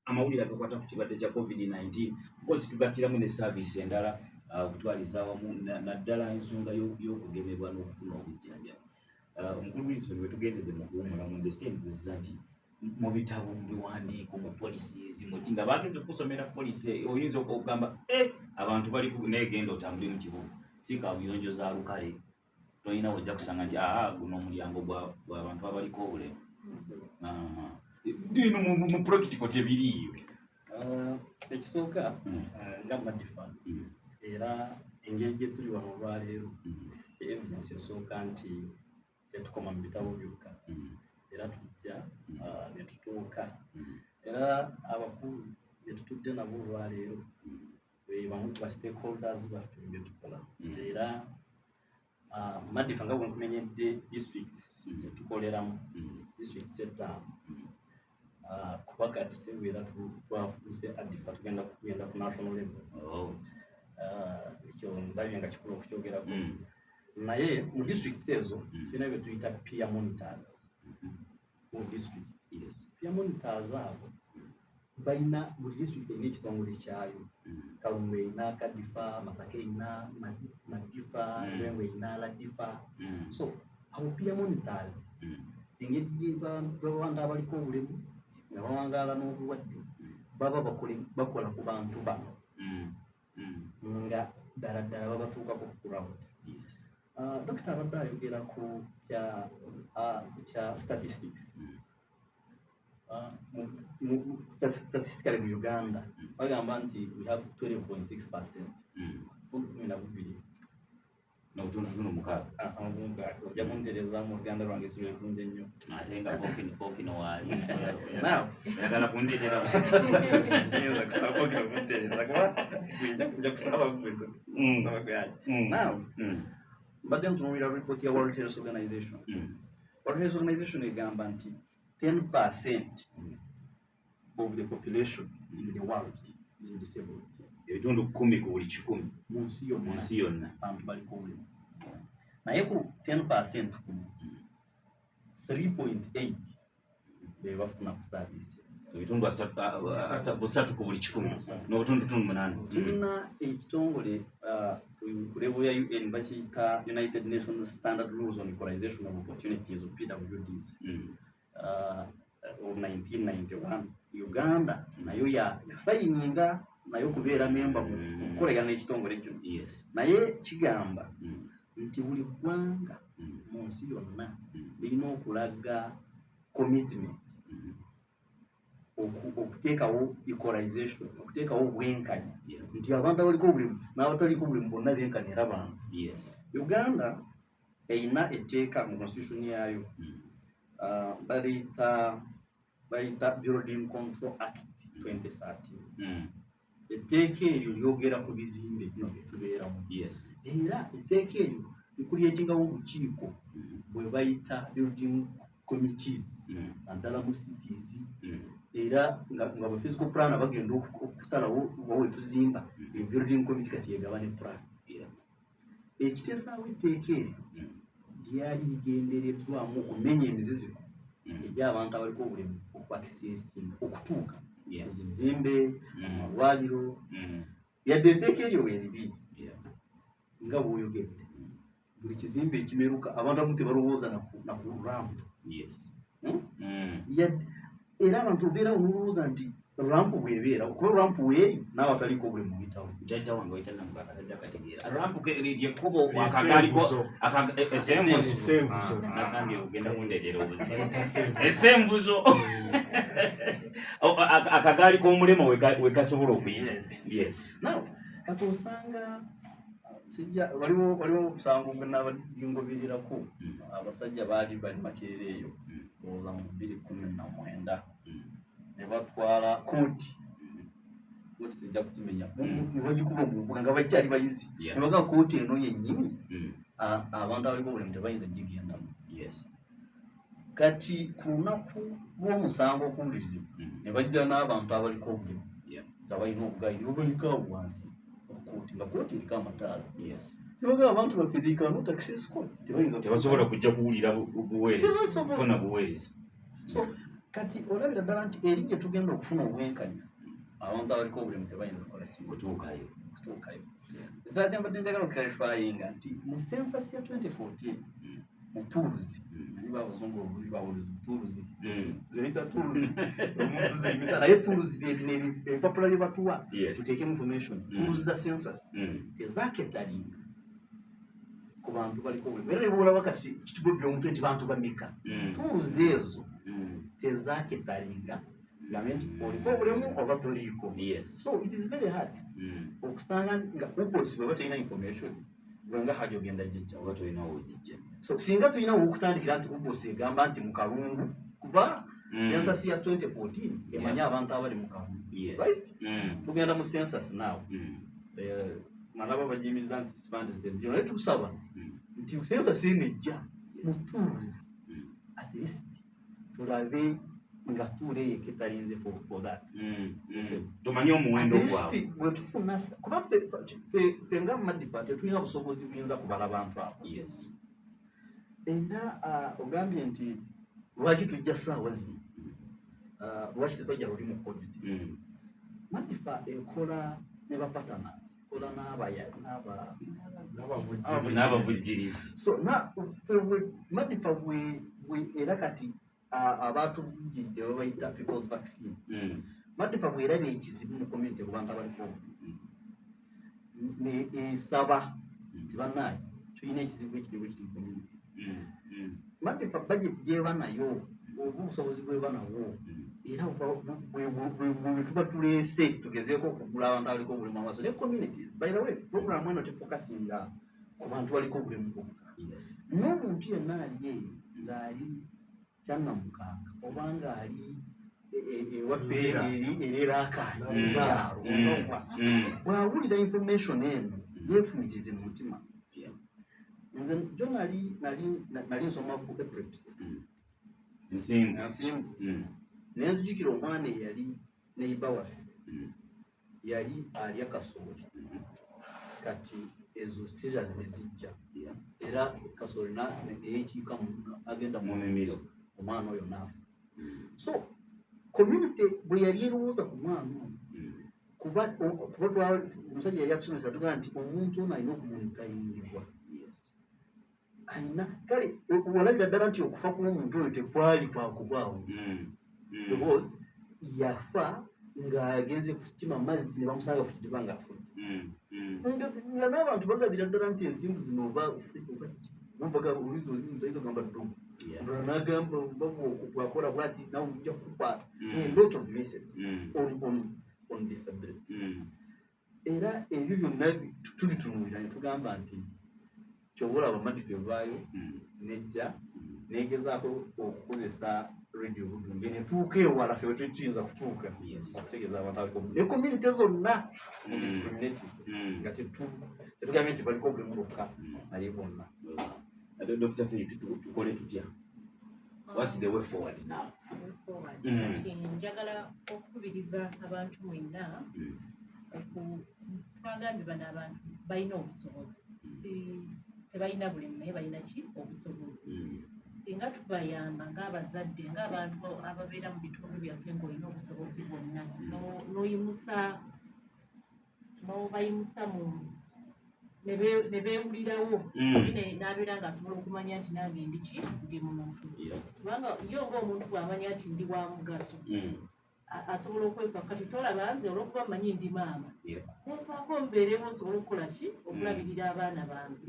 Amawulire agakwata ku kirwadde kya COVID-19, of course tugattiramu ne service endala, okutwaliza awamu naddala ensonga y'okugemebwa n'okufuna obujjanjabi. Omukulu Wilson, we tugendedde mu kuwummulamu, ndese mbuuziza nti mu bitabo, mu biwandiiko, mu policies, muki nga bantu tekusomera policy, oyinza okugamba, "Eh, abantu bali negenda otambule mu kibuga, si kabuyonjo za lukale, tolina wojja kusanga nti aa guno omulyango gwa bantu abaliko obulemu." Aha. Eno mu practical tebiriiyo? Ekisooka, nga Madifa, era engeri gye tuli wano olwaleero, evidence esooka nti tetukoma mu bitabo byokka, era tujja ne tutuuka. Era abakulu be tutudde nabo olwaleero be bamu ku ba stakeholders baffe mu bye tukola. Era Madifa, nga bwe nkumenyedde districts zetukoleramu, districts 5, kuba kati era twafuuse Adifa, tugenda kugenda ku national level. Ekyo ndabye nga kikulu okukyogerako. Naye mu districts ezo tulina bye tuyita peer monitors mu district. Peer monitors abo balina, buli district erina ekitongole kyayo. Kalungu erina Kadifa, Masaka erina Madifa, Lwengo erina Ladifa. So abo peer monitors, engeri gye babantu abaliko obulemu nga bawangaala n'obulwadde baba bakola ku bantu bano nga ddala ddala babatuukako ku ground. Dokita abadde ayogera ku kya statistics. Statistically mu Uganda bagamba nti we have 12.6%, 12. N'obutundutundu 6. Ojja kuntereza mu Luganda lwange, si lwe bulungi ennyo. Ate nga Pokino waali. Now, oyagala kundeetera. Siyinza kusaba Pokino kuntereza kuba nja kusaba gwe, kusaba gwe aje. Now, mbadde ntunuulira report ya World Health Organization. World Health Organization egamba nti 10% of the population in the world is disabled. Ebitundu 10 ku buli 100 mu nsi mu yonna. Nsi yonna. Bantu baliko obulemu, naye ku 10% kuno, 3.8 be bafuna ku services. Ebitundu 3 ku buli 100 n'obutundutundu 8. Tulina ekitongole ku level ya UN, bakiyita United Nations Standard Rules on Equalization of Opportunities of PWDs of 1991. Uganda nayo yasayininga nayo okubeera memba mu kukolagana n'ekitongole kino. Naye kigamba nti buli ggwanga mu nsi yonna lirina okulaga commitment okuteekawo equalization, okuteekawo obwenkanya, nti abantu abaliko obulemu n'abataliko obulemu bonna benkanya era bantu. Uganda erina etteeka mu constitution yaayo, baliyita Building Control Act 2013. Etteeka eryo lyogera ku bizimbe bino byetubeeramu. Era etteeka eryo licreatingawo obukiiko bwe bayita building committees, naddala mu cities. Era nga ba physical plan bagenda okusalawo wa we tuzimba, building committee kati yegaba ne plan. Ekiteesaawo etteeka eryo lyali ligendereddwamu okumenya emiziziko egy'abantu abaliko obulemu okwaccessinga, okutuuka ku bizimbe, amalwaliro. Yadde etteeka eryo weeriri, nga bw'oyogedde, buli kizimbe ekimeruka abantu abamu tebalowooza naku ramp. Hmm? Era abantu obeerawo nolowooza nti ramp bwebeera, kuba ramp weeri n'abataliko obulemu muyitawo. Jjajja wange oyita Namuga akasajja akategeera. Ramp lyekkubo akagaliko. Esenvuzo. Esenvuzo. Esenvuzo. Ah, nagambye ogenda kundeetera obuzibu. Bayita senvuzo. Esenvuzo. Akagaali k'omulema we kasobola okuyita. Yes. Now kati osanga sijja, waliwo omusango gwe nabadingobererako. Abasajja baali bali Makerere eyo, ndowooza mu 2019, ne batwala kooti. Kooti sijja kukimenya, ne bagikuba mu mbuga nga bakyali bayizi. Ne bagamba kooti eno yennyini, abantu abaliko obulemu tebayinza gigendamu. Kati ku lunaku lw'omusango okuwulirizibwa, ne bajja n'abantu abaliko obulemu nga balina obugaali, ne babaleka awo wansi mu kooti, nga kooti eriko amataala. Ne bagamba abantu baffe they cannot access court, tebayinza. Tebasobola kujja kuwulira buweereza. Tebasobola. Kufuna buweereza. So Kati olabira ddala nti eri gye tugenda okufuna obwenkanya, abantu abaliko obulemu tebayinza kukola kintu kutuukayo. Kutuukayo. Ekirala kyembadde njagala okuclarifyinga nti mu census ya 2014, mu tools, manyi babazungu obuli bawuluzi tools, zeyita tools, omuntu zirimisa, naye tools byebino ebipapula bye batuwa tuteekemu information. Tools za census tezacateringa ku bantu baliko obulemu, era nebwolaba kati kitugo byomutwe nti bantu bameka, tools ezo tezacateringa gambe nti oliko obulemu oba toliiko. So it is very hard okusanga nga UBOS bweba terina information, gwe nga haji ogenda gijja? Oba tolina wogijja. So singa tulina wokutandikira nti UBOS egamba nti mu Kalungu, kuba census ya 2014 emanyi abantu abali mu Kalungu. Right? Tugenda mu census now. Nalaba bagiyimiriza nti funds teziriyo, naye tusaba nti census eno ejja mu tools, at least tulabe nga tool eyo ecaterinze for that. Tumanye omuwendo At least gwabwe. Bwe tufuna, kuba ffe nga Madifa tetulina busobozi buyinza kubala bantu abo. Era ogambye nti lwaki tujja saawa zino, lwaki tetwajja luli mu COVID? Madifa ekola ne bapartners, ekola n'aba N'abavujjirizi. So na ffe Madifa bwe era kati abatuvujjiridde babayita People's Vaccine. Madifa bweraba ekizibu mu community ku bantu abaliko ne esaba nti bannaaye tulina ekizibu ekiri bwekiri mu community. Madifa budget gyeba nayo oba obusobozi bweba nabwo, era bwe tuba tuleese tugezeeko okugula abantu abaliko obulemu amaaso ne communities. By the way, program eno tefocusinga ku bantu baliko obulemu bokka. N'omuntu yenna ali eyo ng'ali Kyannamukanga oba ng'ali ewaffe eri ereraakayi mukyalo, bw'awulira information eno yeefumitize mu mutima. Nze jo nali nsoma ku epilepsy. Nsimbu. Nsimbu. Nenzijukira omwana eyali neighbour waffe, yali alya kasooli. Kati ezo seizures ne zijja, era kasooli neyekiika agenda mu mimiro. Omwana oyo naafa. So community bwe yali erowooza ku mwana ono, kuba omusajja yali atusomesa, tugamba nti omuntu ono alina okumonitoringibwa. Alina kale walabira ddala nti okufa kw'omuntu oyo tekwali kwakubaawo, because yafa ng'agenze kukima mazzi ne bamusanga ku kidiba ng'afudde. Nga n'abantu bagabira ddala nti ensimbu zino oba oyinza ogamba ddogo. Omulala n'agamba bwakola bwati nawe ojja kukukwata. A lot of messages on disability. Era ebyo byonna tubitunuulira ne tugamba nti kyoba olaba Madifa evaayo nejja negezaako okukozesa Radio Buddu netuuka ewala ffe wetuyinza kutuuka okutegeeza abantu abaliko ne community zonna indiscriminated, nga tetugambye nti baliko obulemu bokka, naye bonna. Dr. Faith, tukole tutya? What's the way forward now? Way forward. Mm. Kati njagala okukubiriza abantu mwenna, twagambye bano abantu balina obusobozi, si tebalina bulemu, naye balina ki? Obusobozi. Singa tubayamba ng'abazadde, ng'abantu ababeera mu bitundu byaffe, ng'olina obusobozi bwonna, n'oyimusa n'obayimusa mu ne beewulirawo, oli n'abeera ng'asobola okumanya nti nange ndi ki? Ndi muntu. Kubanga yo ng'omuntu bw'amanya nti ndi wa mugaso, asobola okwefa. Kati tolaba nze olw'okuba mmanyi ndi maama, nenfaako mbeerewo nsobole okukola ki? Okulabirira abaana bange.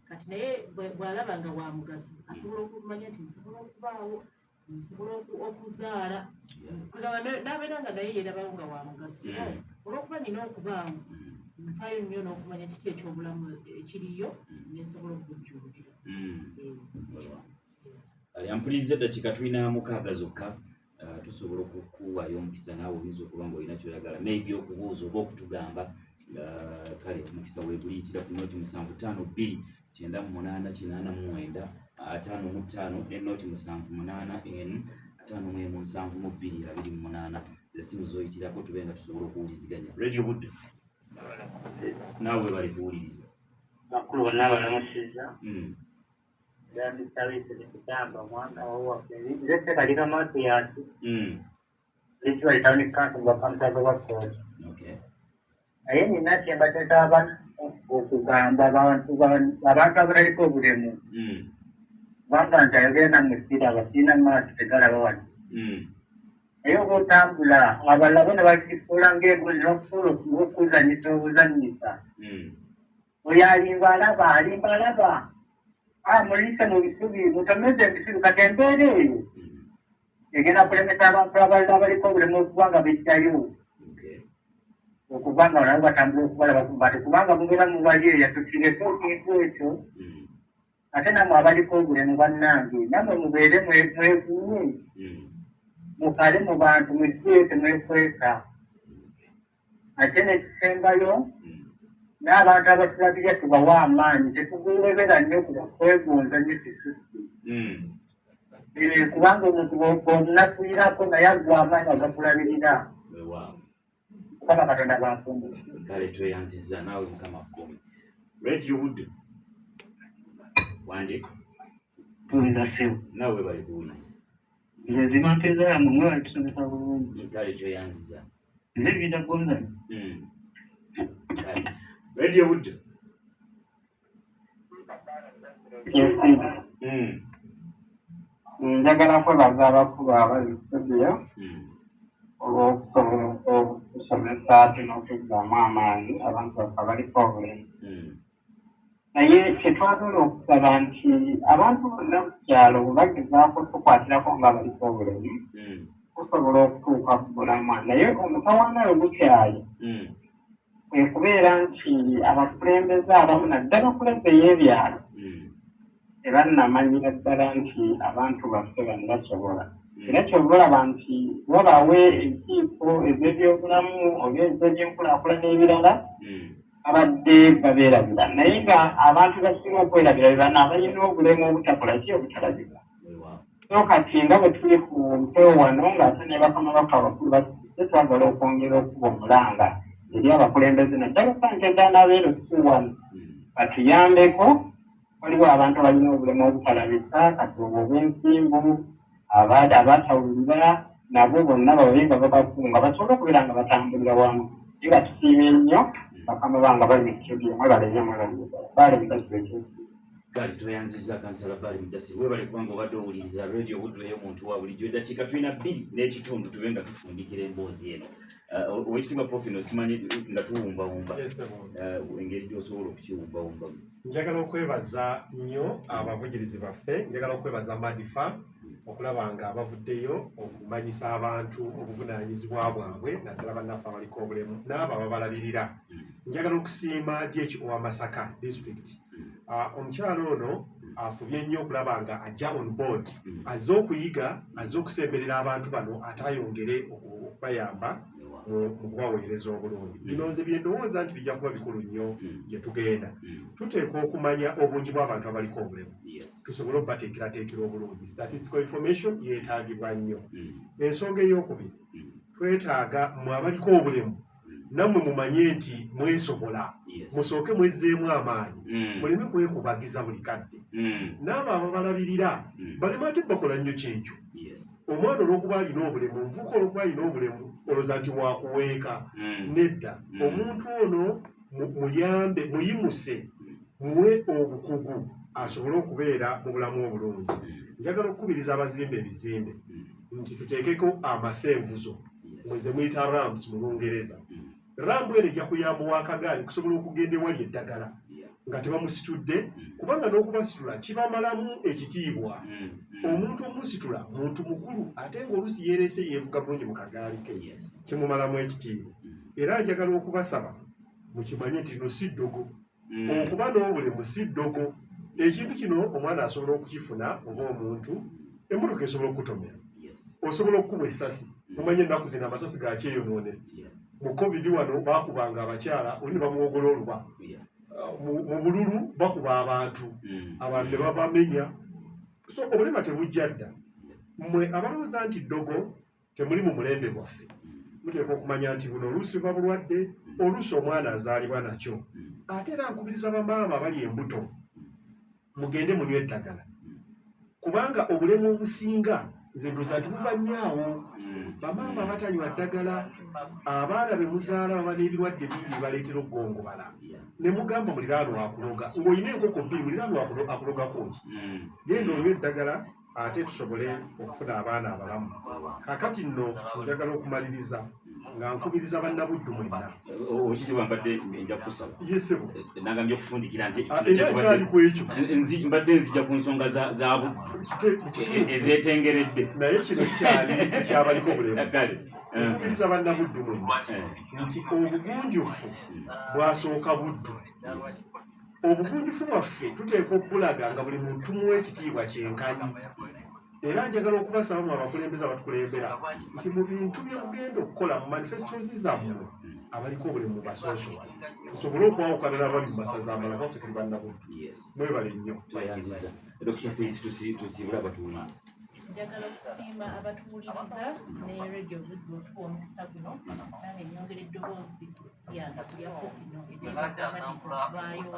Kati naye bw'alaba nga wa mugaso, asobola okumanya nti nsobola okubaawo, nsobola okuzaala. Kugamba n'abeera nga naye yeerabawo nga wa mugaso. Olw'okuba nina okubaawo, nfaayo nnyo n'okumanya kiki ekyobulamu ekiriyo, nensobola okujjumbira. Kale ampuliriza, eddakiika tulina 6 zokka. Tusobola okukuwaayo omukisa, naawe oyinza okuba nga olina kyoyagala maybe okubuuza oba okutugamba. Kale omukisa weeguliyitira ku 0 7 5 2 98 85 ne 0 7 8 1 51 72 28, essimu zoyitirako tube nga tusobola okuwuliziganya. Radio Buddu, naawe bali kuwuliriza. Bakulu bonna balamusizza. Gamba omwana wawaffe nze Ssekalika Mathias, Lituwali Town Council, bwakamusaza bwa Kkooti. Naye nina kye mbadde nsaba okugamba abantu abaliko obulemu, kubanga nze ayogera nammwe siraba, sirina maaso tegalaba wano. Naye oba otambula abalala bo ne bakifuula ng'embuzi n'okufuula okuzannyisa obuzannyisa. Oyo alimba alaba, alimba alaba. Muliise mu bisubi, mutomeze ebisubi, kati embeera eyo egenda kulemesa abantu abalala abaliko obulemu okuba nga bejjayo, okuba nga nabo batambula okubalaba ku bantu, kubanga mubeera mubalyeya. Tukireke ekintu ekyo. Ate nammwe abaliko obulemu bannange, nammwe mubeere mwegume, mukale mu bantu, mujje temwekweka. Ate nekisembayo, n'abantu abatulabirira tubawe amaanyi, tetugulebera nnyo kwegonza nnyo kisusi, kubanga omuntu bw'omunafuyirako naye aggwa amaanyi agakulabirira. Mukama Katonda bwankumbi. Kale, tweyanziza naawe, Mukama kumi. Radio Buddu, wanje? Tuwuliza ssebo. Naawe webale kuwuliza. Nze nzima mpeeza yammwe, mwebale tusomesa bulungi. Kale, tweyanziza. Nze Vinda Gonzalo. Kale, Radio Buddu. Njagala kwebaza abakulu abali studio olw'okusobola okusomesa ate n'okuzzaamu amaanyi abantu baffe abaliko obulemu. Naye kyetwagala okusaba nti abantu bonna ku kyalo bwe bagezaako tukwatirako nga abaliko obulemu, tusobola okutuuka ku bulamwa. Naye omutawaana we gukyali kwe kubeera nti abakulembeze abamu, naddala ku level ey'ebyalo, tebannamanyira ddala nti abantu baffe bano basobola. Era kyova olaba nti wabaawo enkiiko ez'ebyobulamu oba ez'ebyenkulaakulana ebirala, babadde babeerabira. Naye nga abantu basinga okwerabira be bano abalina obulemu obutakola ki, obutalabika. So kati nga bwe tuli ku mpewo wano, ng'ate ne bakama baffe abakulu basise, twagala okwongera okuba omulanga eri abakulembeze, naddala sankeda n'abeeru wano, batuyambeko. Waliwo abantu abalina obulemu obutalabika, kati obwo obw'ensimbu, abatawulira nabo bonna babe nga babakunga basobole okubeera nga batambulira wamu. Naye nga tusiimye nnyo bakama bange bali mu studio, mwebale nnyo, mwebale ddala. Baale Mudasiro ekyosi. Kale, tweyanziza Kansala Bali Mudasiri, webale kubanga obadde owuliriza Radio Buddu ey'omuntu wa bulijjo. Eddakiika tulina 2.5 tube nga tufundikira emboozi eno. Owekitiibwa Pofino, simanyi nga tuwumbawumba engeri gy'osobola okukiwumbawumbamu. Njagala okwebaza nnyo abavugirizi baffe. Njagala okwebaza Madifa okulaba nga bavuddeyo okumanyisa abantu obuvunaanyizibwa bwabwe, naddala bannaffe abaliko obulemu n'abo ababalabirira. Njagala okusiima DHO wa Masaka District. Omukyalo ono afubye nnyo okulaba nga ajja on board, azze okuyiga, azze okusemberera abantu bano, ate ayongere okubayamba mu kubaweereza obulungi. Bino nze bye ndowooza nti bijja kuba bikulu nnyo gye tugenda. Tuteekwa okumanya obungi bw'abantu abaliko obulemu, tusobole okubateekerateekera obulungi. Statistical information yeetaagibwa nnyo. Ensonga ey'okubiri, twetaaga mmwe abaliko obulemu nammwe mumanye nti mwesobola. Musooke mwezzeemu amaanyi, muleme kwekubagiza buli kadde. N'abo ababalabirira baleme ate bakola nnyo kyekyo. Omwana olw'okuba alina obulemu, omuvubuka olw'okuba alina obulemu, olowooza nti wakuweeka. Nedda. Omuntu ono muyambe, muyimuse, muwe obukugu asobole okubeera mu bulamu obulungi. Njagala okukubiriza abazimba ebizimbe nti tuteekeko amasenvuzo, mweze muyita ramps mu Lungereza. Ramp eno ejja kuyamba owakagaali okusobola okugenda ewali eddagala nga tebamusitudde, kubanga n'okubasitula kibamalamu ekitiibwa. Omuntu omusitula muntu mukulu, ate ng'oluusi yeereese, yeevuga bulungi mu kagaali ke, kimumalamu ekitiibwa. Era njagala okubasaba mukimanye nti no si ddogo. Okuba n'obulemu si ddogo. Ekintu kino omwana asobola okukifuna, oba omuntu emmotoka esobola okukutomera, osobola okukuba essasi. Mumanyi ennaku zino amasasi gakyeyonoonere. Mu COVID wano bakubanga abakyala, oli ne bamuwogola oluba. Mu bululu bakuba abantu, abantu ne babamenya. So obulema tebujja dda. Mmwe abalowooza nti ddogo, temuli mu mulembe gwaffe. Muteekwa okumanya nti buno oluusi buba bulwadde, oluusi omwana azaalibwa nakyo. Ate era nkubiriza bamaama abali embuto, mugende munywe eddagala. Kubanga obulemu obusinga nze ndowooza nti buva nnyo awo. Bamaama abatanywa ddagala, abaana be muzaala baba n'ebirwadde bingi bibaleetera okugongobala. Ne mugamba muliraanwa akuloga, ng'olina enkoko bbiri, muliraanwa akulogako ki? Genda onywe eddagala ate tusobole okufuna abaana abalamu. Kaakati nno njagala okumaliriza nga nkubiriza bannabuddu mwenna. Okitiibwa mbadde nja kusaba. Ye ssebo. Nagambye okufundikira nti era nkyali ku ekyo. Mbadde nzija ku nsonga za Buddu ezeetengeredde. Naye kino kikyali kyabaliko obulemu. Kale. Nkubiriza bannabuddu mwenna nti obugunjufu bwasooka Buddu. Obugunjufu bwaffe tuteekwa okubulaga nga buli muntu tumuwa ekitiibwa kyenkanyi. Era njagala okubasaba mu abakulembeze abatukulembera nti mu bintu bye mugenda okukola mu manifestos zammwe abaliko obulemu mubasoosowaze tusobole okwawukana n'abali mu masaza amalala, kuba ffe tuli bannabuddu. Mwebale nnyo. Tweyanziza. Dr. Faith, tusiibule abatuwuliriza. Njagala okusiima abatuwuliriza ne Radio Buddu otuwa omukisa guno, nange nnyongera eddoboozi lyange ku lya Pokino eneebaza abadde okuvaayo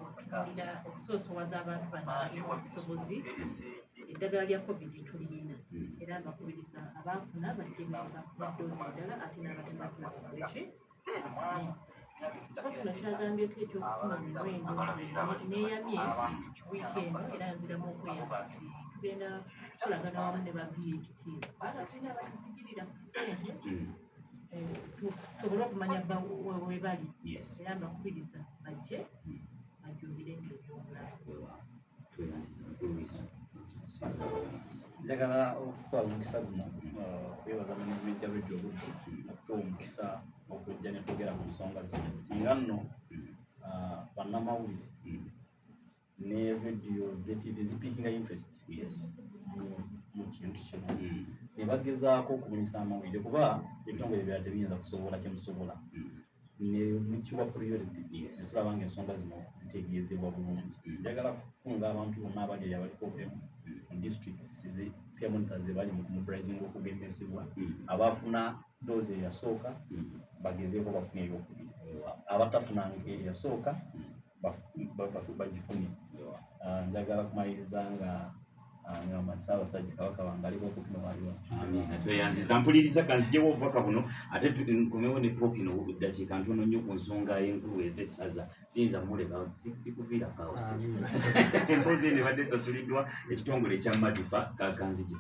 okutunuulira okusoosowaza abantu bano abalina obusobozi. Eddagala lya COVID tulirina era mbakubiriza abaafuna bajje bafune ddoozi endala, ate n'abatannafuna bakoleki. Pokino kyagambyeko ekyokufuna omuwendo, nze neeyamye wiiki eno era nziramu okweyama nti tugenda kukolagana wamu ne ba VHTs, kubanga tulina abatuvugirira ku ssente, tusobole okumanya we bali. Era mbakubiriza bajje bajjumbire nnyo ebyobulamu. Tweyanziza mukulu Wilson. Njagala okutwala omukisa guno okwebaza management ya Radio Buddu okutuwa omukisa okujja ne twogera ku nsonga zino. Singa nno bannamawulire ne radios ne TV zipickinga interest mu kintu kino ne bagezaako okubunyisa amawulire, kuba ebitongole ebirala tebiyinza kusobola kyemusobola, ne mukiwa priority, ne tulaba nga ensonga zino zitegeezebwa bulungi. Njagala kukunga abantu bonna abali eyo abaliko obulemu mu districts peer monitors bali mu kumobilizing okugemesebwa, abafuna doozi eyasooka bagezeeko bafune eyokubiri, abatafunanga eyasooka bagifune. Njagala kumaliriza nga ngamba nti Ssaabasajja Kabaka wange aliko okupima waliwo. Amiina, tweyanziza. Mpuliriza, kanzijewo obubaka buno ate nkomewo ne Pokino ddakiika ntono nnyo ku nsonga enkulu ez'essaza. Siyinza kumuleka, sikuviirako awo. Emboozi eno ebadde esasuliddwa ekitongole ekya Madifa. Kanzije.